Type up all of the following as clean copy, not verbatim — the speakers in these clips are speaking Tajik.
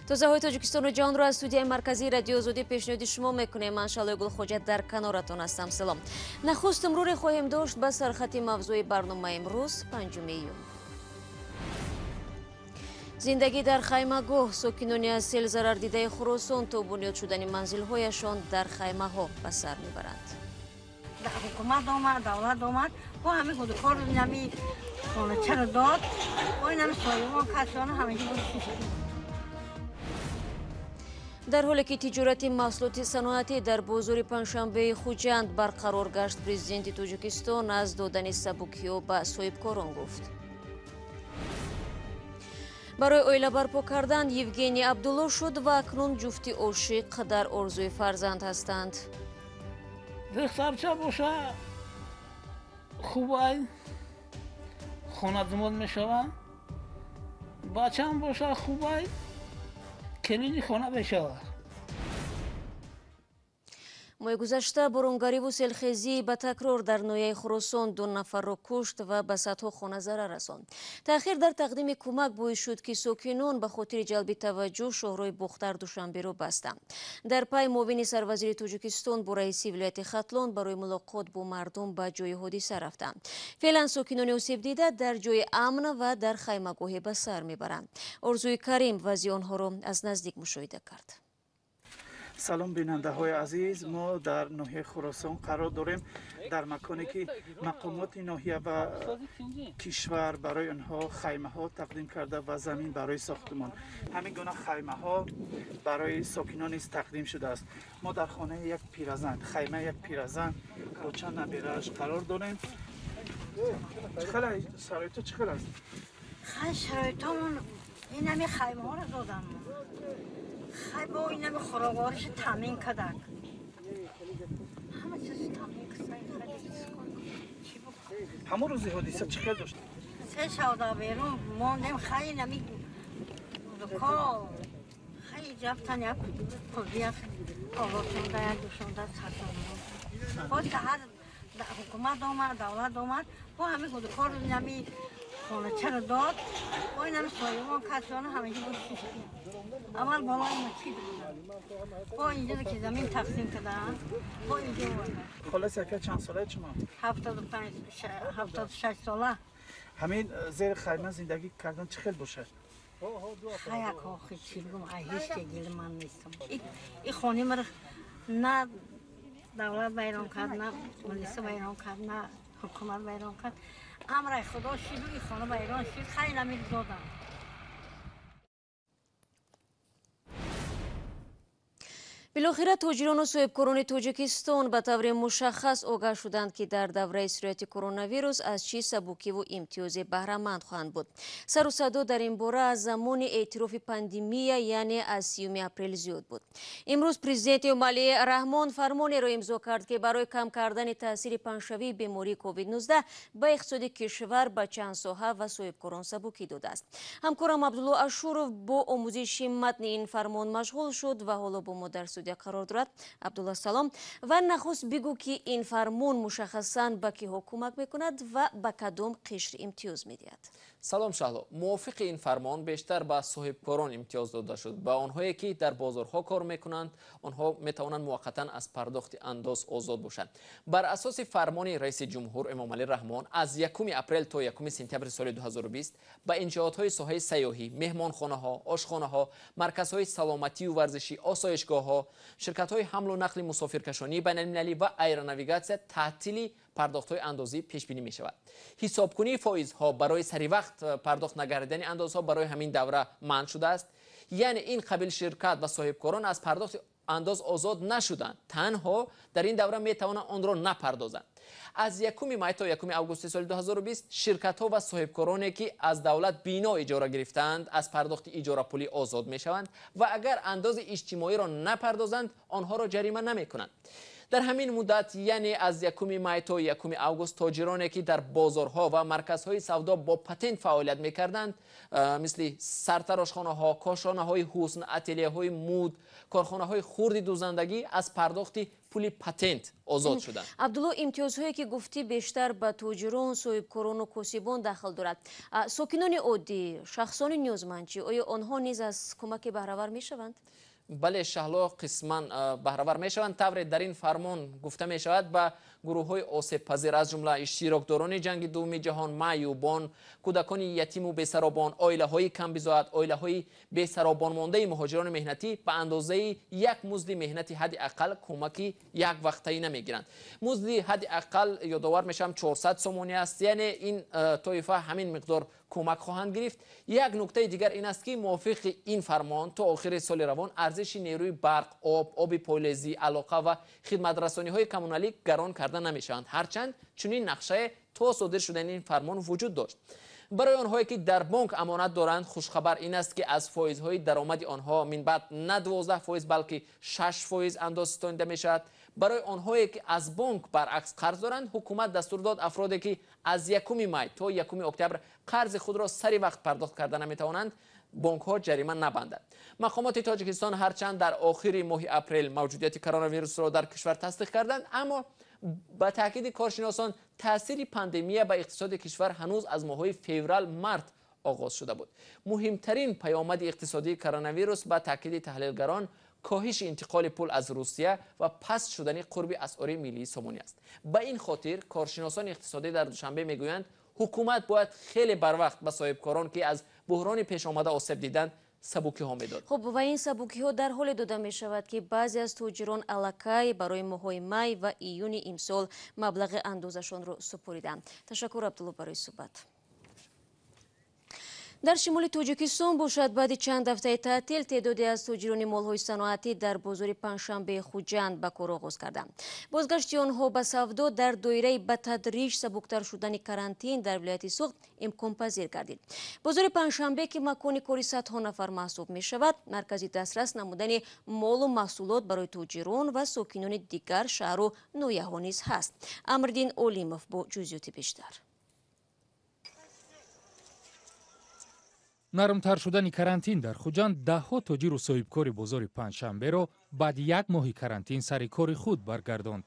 Тозаҳои Тоҷикистону ҷаҳонро аз студияи марказии Радиои Озодӣ пешниҳоди шумо мекунем. Ман Шалои Гулхоҷа дар каноратон ҳастам. Салом. Нахуст муруре хоҳем дошт ба сархати мавзӯи барномаи имрӯз, 5 июн. Зиндагӣ дар хаймагоҳ. Сокинони аз сел зарардидаи Хуросон то бунёд шудани манзилҳояшон дар хаймаҳо ба сар мебаранд. Ҳукумат омад, давлат омад, бо ҳамин худкор инами хоначаро дод, бо инами союмон касона ҳамаги буд. Дар ҳоле ки тиҷорати маҳсулоти саноатӣ дар бозори панҷшанбеи Хуҷанд барқарор гашт, президенти Тоҷикистон аз додани сабукиҳо ба соҳибкорон гуфт. Барои оила барпо кардан Евгений Абдулло шуд ва акнун ҷуфти ошиқ дар орзуи фарзанд ҳастанд. Духтарча боша хубай, хонадумон мешавад, бачаам боша хубай, келини хона мешавад. Моҳи гузашта боронгариву селхезӣ ба такрор дар ноҳияи Хуросон 2 нафарро кушт ва ба садҳо хона зарар расонд. Таъхир дар тақдими кӯмак боис шуд, ки сокинон ба хотири ҷалби таваҷҷӯҳ шоҳрои Бохтар Душанберо бастанд. Дар пай муовини сарвазири Тоҷикистон бо раиси вилояти Хатлон барои мулоқот бо мардум ба ҷои ҳодиса рафтанд. Феълан сокинони осебдида дар ҷои амн ва дар хаймагоҳе ба сар мебаранд. Орзуи Карим вазъи онҳоро аз наздик мушоҳида кард. Салом бинандаҳои азиз, мо дар ноҳияи Хуросон қарор дорем, дар маконе ки мақомоти ноҳия ва кишвар барои онҳо хаймаҳо тақдим карда ва замин барои сохтмон. Ҳамин гуна хаймаҳо барои сокинон низ тақдим шудааст. Мо дар хонаи як пиразан, хаймаи як пиразан бо чанд набирааш қарор дорем. Чӣ хел шароито чӣ хел аст? Хай, шароитомон инами хаймаҳоро додан. Хай, бо инами хӯроквориша таъмин кардак. Ҳама чиз таъмин кардак. Ҳамон рӯзи ҳодиса чӣ хел дошт? Се шавда берун мондем, хай инами ко хай рафтан як қулбия овозонда, як душонда сарсон. Боз саҳар ҳукумат омад, давлат омад, бо ҳамин худкор инами хоначаро дод, бо инами союмон касона ҳамаги буд. Аввал болои масҷид буданд, бо инҷо ки замин тақсим карданд, бо инҷо оварданд. Холаси ака, чанд солаед шумо? 75, 76 сола. Ҳамин зери хайма зиндагӣ кардан чӣ хел бошад? Хаяк охи чӣ бигӯм, ай ҳеҷ ке гили ман нестам. И хони маро на давлат вайрон кард, на милиса вайрон кард, на ҳукумат вайрон кард. Амраи Худо шиду и хона вайрон шид, хай намир додам. Билохира тоҷирону соҳибкорони Тоҷикистон ба таври мушаххас огаҳ шуданд, ки дар давраи сирояти коронавирус аз чӣ сабукиву имтиёзе баҳраманд хоҳанд буд. Сару садо дар ин бора аз замони эътирофи пандемия, яъне аз 30 апрел зиёд буд. Имрӯз президенти Эмомалӣ Раҳмон фармонеро имзо кард, ки барои кам кардани таъсири паҳншавии бемории COVID-19 ба иқтисоди кишвар, ба чанд соҳа ва соҳибкорон сабукӣ додааст. Ҳамкорам Абдулло Ашуров бо омӯзиши матни ин фармон машғул шуд ва ҳоло бо мо дар студия қарор дорад. Абдулла, салом, ва нахуст бигӯ, ки ин фармон мушаххасан ба киҳо кӯмак мекунад ва ба кадом қишр имтиёз медиҳад? Салом, Шаҳло. Мувофиқи ин фармон бештар ба соҳибкорон имтиёз дода шуд. Ба онҳое ки дар бозорҳо кор мекунанд, онҳо метавонанд муваққатан аз пардохти андоз озод бошанд. Бар асоси фармони раиси ҷумҳур Эмомалӣ Раҳмон аз 1 апрел то 1 сентябри соли 2020 ба иншоотҳои соҳаи сайёҳӣ, меҳмонхонаҳо, ошхонаҳо, марказҳои саломатию варзишӣ, осоишгоҳҳо, ширкатҳои ҳамлу нақли мусофиркашонии байналмилалӣ ва аэронавигатсия таътили пардохтҳои андозӣ пешбинӣ мешавад. Ҳисобкунии фоизҳо барои саривақт пардохт нагардидани андозҳо барои ҳамин давра манъ шудааст. Яъне ин қабил ширкат ва соҳибкорон аз пардохти андоз озод нашуданд, танҳо дар ин давра метавонанд онро напардозанд. Аз 1 май то 1 августи соли 2020 ширкатҳо ва соҳибкороне ки аз давлат бино иҷора гирифтаанд, аз пардохти иҷорапулӣ озод мешаванд ва агар андози иҷтимоиро напардозанд, онҳоро ҷарима намекунанд. Дар ҳамин муддат, яъне аз 1 май то 1 август, тоҷироне ки дар бозорҳо ва марказҳои савдо бо патент фаъолият мекарданд, мисли сартарошхонаҳо, кошонаҳои ҳусн, ателияҳои муд, корхонаҳои хурди дӯзандагӣ аз пардохти пули патент озод шуданд. Абдулло, имтиёзҳое ки гуфтӣ бештар ба тоҷирон, соҳибкорону косибон дахл дорад. Сокинони оддӣ, шахсони ниёзманд чӣ? Оё онҳо низ аз кӯмаке баҳравар мешаванд? Бале, Шаҳло, қисман баҳравар мешаванд. Тавре дар ин фармон гуфта мешавад, ба гурӯҳҳои осебпазир, аз ҷумла иштирокдорони ҷанги дуввуми ҷаҳон, маъюбон, кӯдакони ятиму бесаробон, оилаҳои камбизоат, оилаҳои бесаробонмондаи муҳоҷирони меҳнатӣ ба андозаи як музди меҳнати ҳадди ақал кӯмаки яквақтаӣ намегиранд. Музди ҳадди ақал, ёдовар мешавам, 400 сомонӣ аст, яъне ин тоифа ҳамин миқдор кӯмак хоҳанд гирифт. Як нуктаи дигар ин аст, ки мувофиқи ин фармон то охири соли равон арзиши нерӯи барқ, об, оби полезӣ, алоқа ва хидматрасониҳои коммуналӣ гарон карда намешаванд, ҳарчанд чунин нақшае то содир шудани ин фармон вуҷуд дошт. Барои онҳое ки дар бонк амонат доранд, хушхабар ин аст, ки аз фоизҳои даромади онҳо минбаъд на 12%, балки 6% андоз ситонида мешавад. Барои онҳое ки аз бонк баръакс қарз доранд, ҳукумат дастур дод афроде ки аз 1 май то 1 октябр қарзи худро сари вақт пардохт карда наметавонанд, бонкҳо ҷарима набандад. Мақомоти Тоҷикистон ҳарчанд дар охири моҳи апрел мавҷудияти коронавирусро дар кишвар тасдиқ карданд, аммо ба таъкиди коршиносон таъсири пандемия ба иқтисоди кишвар ҳанӯз аз моҳҳои феврал-март оғоз шуда буд. Муҳимтарин паёмади иқтисодии коронавирус ба таъкиди таҳлилгарон коҳиши интиқоли пул аз Русия ва паст шудани қурби асъори миллии сомонӣ аст. Ба ин хотир коршиносони иқтисодӣ дар Душанбе мегӯянд, ҳукумат бояд хеле барвақт ба соҳибкорон, ки аз буҳрони пешомада осеб диданд, сабукиҳо медод. Хуб, ва ин сабукиҳо дар ҳоле дода мешавад, ки баъзе аз тоҷирон аллакай барои моҳҳои май ва июни имсол маблағи андозашонро супориданд. Ташаккур, Абдулло, барои суҳбат. Дар шимоли Тоҷикистон бошад, баъди чанд ҳафтаи таътил теъдоде аз тоҷирони молҳои саноатӣ дар бозори Панҷшанбеи Хуҷанд ба кор оғоз карданд. Бозгашти онҳо ба савдо дар доираи ба тадриҷ сабуктар шудани карантин дар вилояти Суғд имконпазир гардид. Бозори Панҷшанбе, ки макони кори садҳо нафар маҳсуб мешавад, маркази дастрас намудани молу маҳсулот барои тоҷирон ва сокинони дигар шаҳру ноҳияҳо низ ҳаст. Амриддин Олимов бо ҷузъиёти бештар. Нармтар шудани карантин дар Хуҷанд даҳҳо тоҷиру соҳибкори бозори Панҷшанберо баъди як моҳи карантин сари кори худ баргардонд.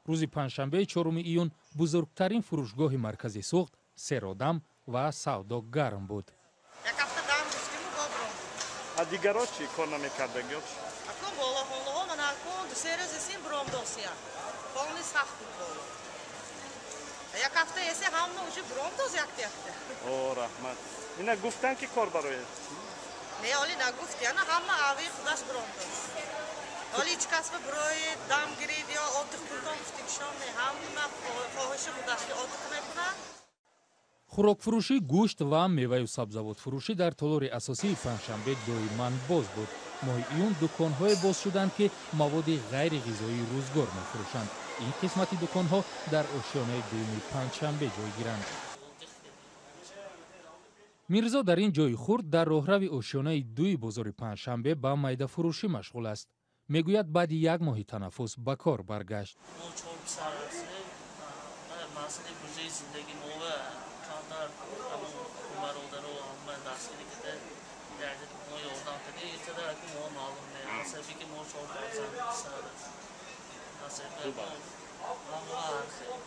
Рӯзи панҷшанбеи 4 июн бузургтарин фурӯшгоҳи маркази Суғд серодам ва савдо гарм буд. Як ҳафта дам гуфтиму бобром. А дигаро чӣ кор намекардагиё? Акун болахонаҳо ман акун ду-се рӯз эсин бром досия. Полни сахт буд боло. Як ҳафта эсе ҳама уже бром доз якта якта. О, раҳмат. Ина гуфтан ки кор барояд? Не, оли нагуфт, яна ҳама ави худаш бром доз. Оли ҳеҷ кас ба барои дам гирид ё отдих кунтон гуфтигишон не, ҳама хоҳиши худаш ки отдих мекунад. Хӯрокфурӯшӣ, гӯшт ва меваю сабзавотфурӯшӣ дар толори асосии Панҷшанбе доиман боз буд. Моҳи июн дуконҳое боз шуданд, ки маводи ғайриғизоии рӯзгор мефурӯшанд. Ин қисмати дуконҳо дар ошёнаи дуюми Панҷшанбе ҷойгиранд. Мирзо дар ин ҷои хурд дар роҳрави ошёнаи дуи бозори Панҷшанбе ба майдафурӯшӣ машғул аст. Мегӯяд, баъди як моҳи танаффус ба кор баргашт. Мо чор писар ҳастем. Масъалаи буҷаи зиндагӣ мова камтар ҳамон бародаро ҳама дастгирӣ карда, мо ёрдам карда, ин қадар аки мо маълум не. Асабе ки мо чор фарзанд писар аст. Асабе ҳама ҳар хел.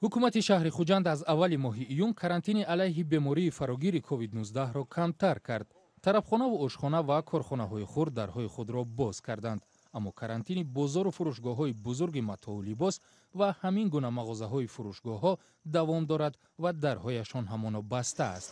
Ҳукумати шаҳри Хуҷанд аз аввали моҳи июн карантини алайҳи бемории фарогири COVID-19-ро камтар кард. Тарабхонаву ошхона ва корхонаҳои хурд дарҳои худро боз карданд. Аммо карантини бозору фурӯшгоҳҳои бузурги матоу либос ва ҳамин гуна мағозаҳои фурӯшгоҳҳо давом дорад ва дарҳояшон ҳамоно баста аст.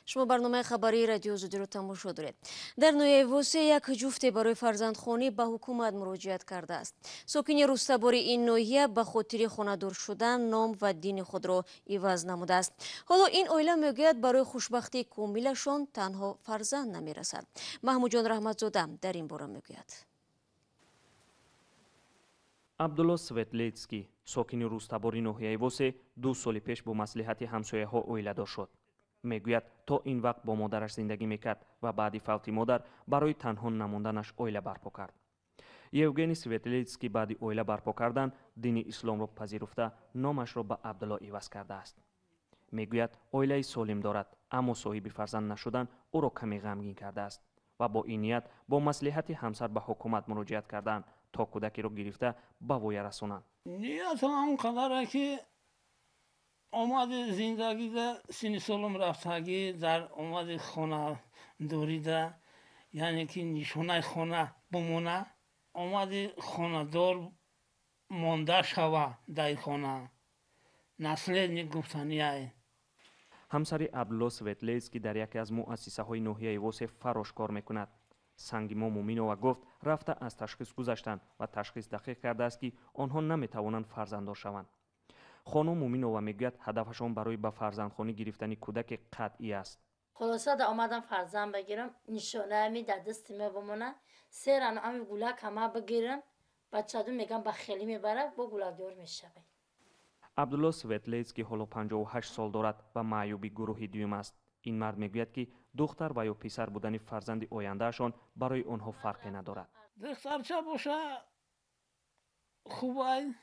Шумо барномаи хабарии Радио Озодиро тамошо доред. Дар ноҳияи Восе як ҷуфте барои фарзандхонӣ ба ҳукумат муроҷиат кардааст. Сокини рустабори ин ноҳия ба хотири хонадор шудан ном ва дини худро иваз намудааст. Ҳоло ин оила мегӯяд, барои хушбахтии комилашон танҳо фарзанд намерасад. Маҳмудҷон Раҳматзода дар ин бора мегӯяд. Абдулло Светлецкий, сокини рӯзтабори ноҳияи Восе, 2 соли пеш бо маслиҳати ҳамсояҳо оиладор шуд. Мегӯяд, то ин вақт бо модараш зиндагӣ мекард ва баъди фавти модар барои танҳо намонданаш оила барпо кард. Евгений Светлецкий баъди оила барпо кардан дини исломро пазируфта, номашро ба Абдулло иваз кардааст. Мегӯяд, оилаи солим дорад, аммо соҳиби фарзанд нашудан ӯро каме ғамгин кардааст ва бо ин ният бо маслиҳати ҳамсар ба ҳукумат муроҷиат карданд, то кӯдакеро гирифта ба воя расонанд. Ниятам он қадаре ки омади зиндагида синни солум рафтагӣ, дар омади хонадорида, яъне ки нишонаи хона бимона, омади хонадор монда шава дар хона, наследник гуфтанияй. Ҳамсари Абдулло Светлецкий дар яке аз муассисаҳои ноҳияи Восе фарош кор мекунад. Сангимо Муминова гуфт, рафта аз ташхис гузаштанд ва ташхис дақиқ кардааст, ки онҳо наметавонанд фарзанддор шаванд. Хонум Муминова мегӯяд, ҳадафашон барои ба фарзандхонӣ гирифтани кӯдаке қатъӣ аст. Хулоса да омадам фарзанд бигирам, нишонаами дар дасти ма бимона, серану ами гулак ҳама бигирам, бачаду мегам ба хелӣ мебарад, бо гулакдор мешавад. Абдулло Светлецкий ҳоло 58 сол дорад ва маъюби гурӯҳи дуюм аст. Ин мард мегӯяд, ки духтар ва ё писар будани фарзанди ояндаашон барои онҳо фарқе надорад. Духтарча боша хубай,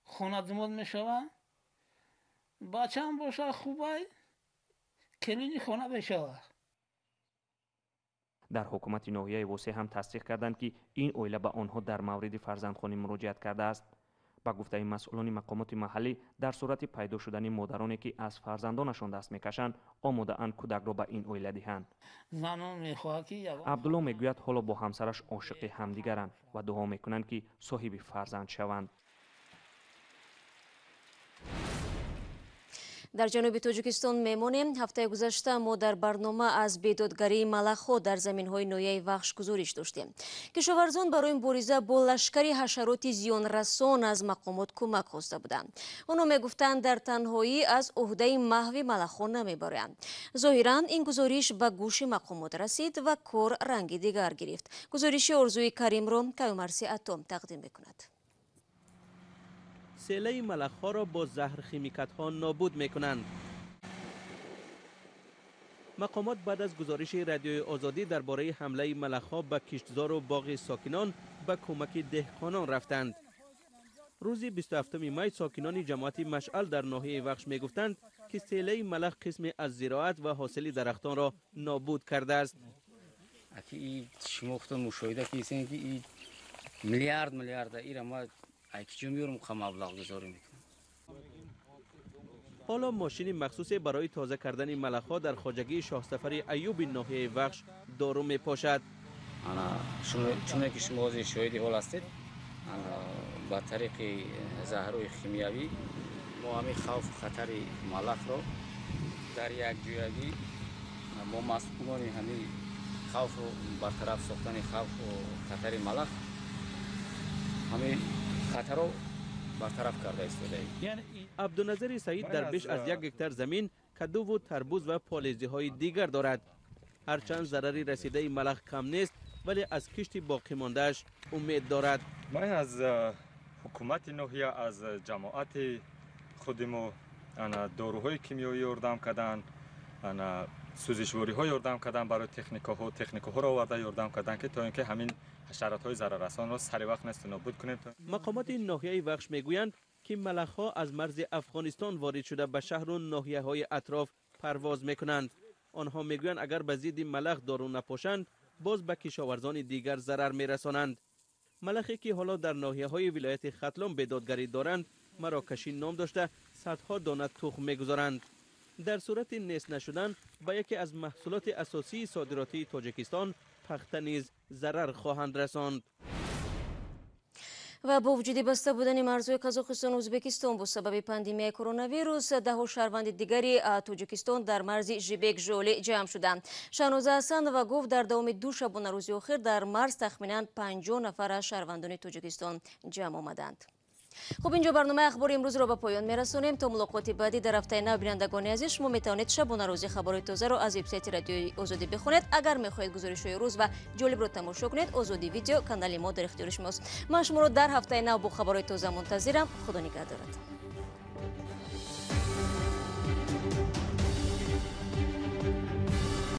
хонадумод мешавад, бачаам боша хубай, келини хона мешавад. Дар ҳукумати ноҳияи Восе ҳам тасдиқ карданд, ки ин оила ба онҳо дар мавриди фарзандхонӣ муроҷиат кардааст. Ба гуфтаи масъулони мақомоти маҳаллӣ, дар сурати пайдо шудани модароне, ки аз фарзандонашон даст мекашанд, омодаанд кӯдакро ба ин оила диҳанд. Абдулло мегӯяд, ҳоло бо ҳамсараш ошиқи ҳамдигаранд ва дуо мекунанд, ки соҳиби фарзанд шаванд. Дар ҷануби Тоҷикистон мемонем. Ҳафтаи гузашта мо дар барнома аз бедодгарии малахҳо дар заминҳои ноҳияи Вахш гузориш доштем. Кишоварзон барои мубориза бо лашкари ҳашароти зиёнрасон аз мақомот кӯмак хоста буданд. Онҳо мегуфтанд, дар танҳоӣ аз уҳдаи маҳви малахҳо намебароянд. Зоҳиран ин гузориш ба гӯши мақомот расид ва кор ранги дигар гирифт. Гузориши Орзуи Каримро Каюмарси Атом тақдим мекунад. Селаи малахҳоро бо заҳрхимикатҳо нобуд мекунанд. Мақомот баъд аз гузориши Радиои Озодӣ дар бораи ҳамлаи малахҳо ба киштзору боғи сокинон ба кӯмаки деҳқонон рафтанд. Рӯзи 27 май сокинони ҷамоати Машъал дар ноҳияи Вахш мегуфтанд, ки селаи малах қисме аз зироат ва ҳосили дарахтонро нобуд кардааст. Шумо худтон мушоҳида кардед, ки миллиард миллиарда ира ма айкиҷо меёрам, қа маблағ гузорӣ мекунам. Ҳоло мошини махсусе барои тоза кардани малахҳо дар хоҷагии Шоҳсафари Аюби ноҳияи Вахш дору мепошад. Чуне ки шумо ҳозир шоҳиди ҳол ҳастед, ба тариқи заҳрҳои химиявӣ мо ҳамин хавфу хатари малахро дар якҷоягӣ бо масъулони ҳамин хавфу бартараф сохтани хавфу хатари малах ҳамин хатарро бартараф карда истодаем. Абдуназари Саид дар беш аз 1 гектар замин кадуву тарбуз ва полезиҳои дигар дорад. Ҳарчанд зарари расидаи малах кам нест, вале аз кишти боқимондааш умед дорад. Ман аз ҳукумати ноҳия, аз ҷамоати худи мо доруҳои кимиёвӣ ёрдам карданд, сӯзишвориҳо ёрдам карданд барои техникаҳо, техникаҳоро оварда ёрдам карданд, ки то ин ки ҳамин ҳашаротҳои зараррасонро сари вақт нест нобуд кунем. Мақомоти ноҳияи Вахш мегӯянд, ки малахҳо аз марзи Афғонистон ворид шуда ба шаҳру ноҳияҳои атроф парвоз мекунанд. Онҳо мегӯянд, агар ба зидди малах дору напошанд, боз ба кишоварзони дигар зарар мерасонанд. Малахе ки ҳоло дар ноҳияҳои вилояти Хатлон бедодгарӣ доранд, марокашӣ ном дошта, садҳо дона тухм мегузоранд. Дар сурати нест нашудан ба яке аз маҳсулоти асосии содиротии Тоҷикистон пахта низ зарар хоҳанд расонд. Ва бо вуҷуди баста будани марзҳои Қазоқистону Ӯзбекистон бо сабаби пандемияи коронавирус, даҳо шаҳрванди дигари Тоҷикистон дар марзи Жибек Жоли ҷамъ шуданд. Шаҳноза Ҳасанова гуфт, дар давоми 2 шабонарӯзи охир дар марз тахминан 50 нафар аз шаҳрвандони Тоҷикистон ҷамъ омаданд. Хуб, инҷо барномаи ахбори имрӯзро ба поён мерасонем. То мулоқоти баъдӣ дар ҳафтаи нав, бинандагони азиз, шумо метавонед шабонарӯзӣ хабарҳои тозаро аз вебсайти Радиои Озодӣ бихонед. Агар мехоҳед гузоришҳои рӯз ва ҷолибро тамошо кунед, Озодӣ видео канали мо дар ихтиёри шумост. Ман шуморо дар ҳафтаи нав бо хабарҳои тоза мунтазирам. Худо нигаҳдорад.